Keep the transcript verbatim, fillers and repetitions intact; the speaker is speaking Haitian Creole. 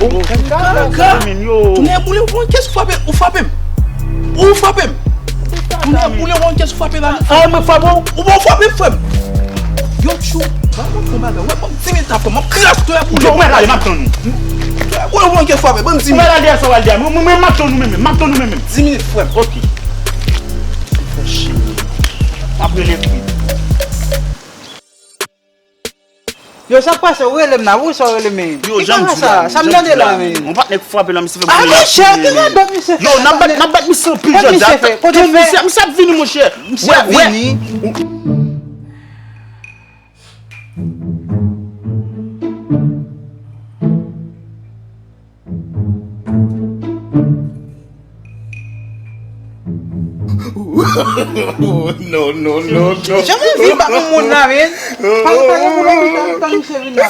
Kaka. Tounen boule, ou pran kès ou frape, ou frape m. Ou frape m. Tounen boule, ou pran kès ou frape la. Ah, mwen frape w? Ou pa frape m, frè m. Yo, tchou. Ba mwen fon bagay. Wè, ban m di minit la, frè m. M ap kras tounen boule. Yo, wè, gade, m ap tann ou. Tounen boule, ou pran kès ou frape. Ban m di minit. Wè, gade, sa w al di a. Mwen, mwen, mwen, m ap tann ou menm, menm. M ap tann ou menm, menm. Di minit, frè m. Ok. Fè cheri. M ap rele frè. Yo, sa k pase? Ou rele m la, wi, sa w rele m? Yo, jan m di la, sa m tande la, men. Yon patnè k frape la, misye fè. Ah, monchè, ki radòt misye fè? Yo, n ap bat, n ap bat misye anpil jodi a. Kote misye, misye ap vini, monchè. Misye ap vini. No, no, no, no. Janm anvi bat yon moun la, men. Pa, pa gen pou lopital, tan misye vin la.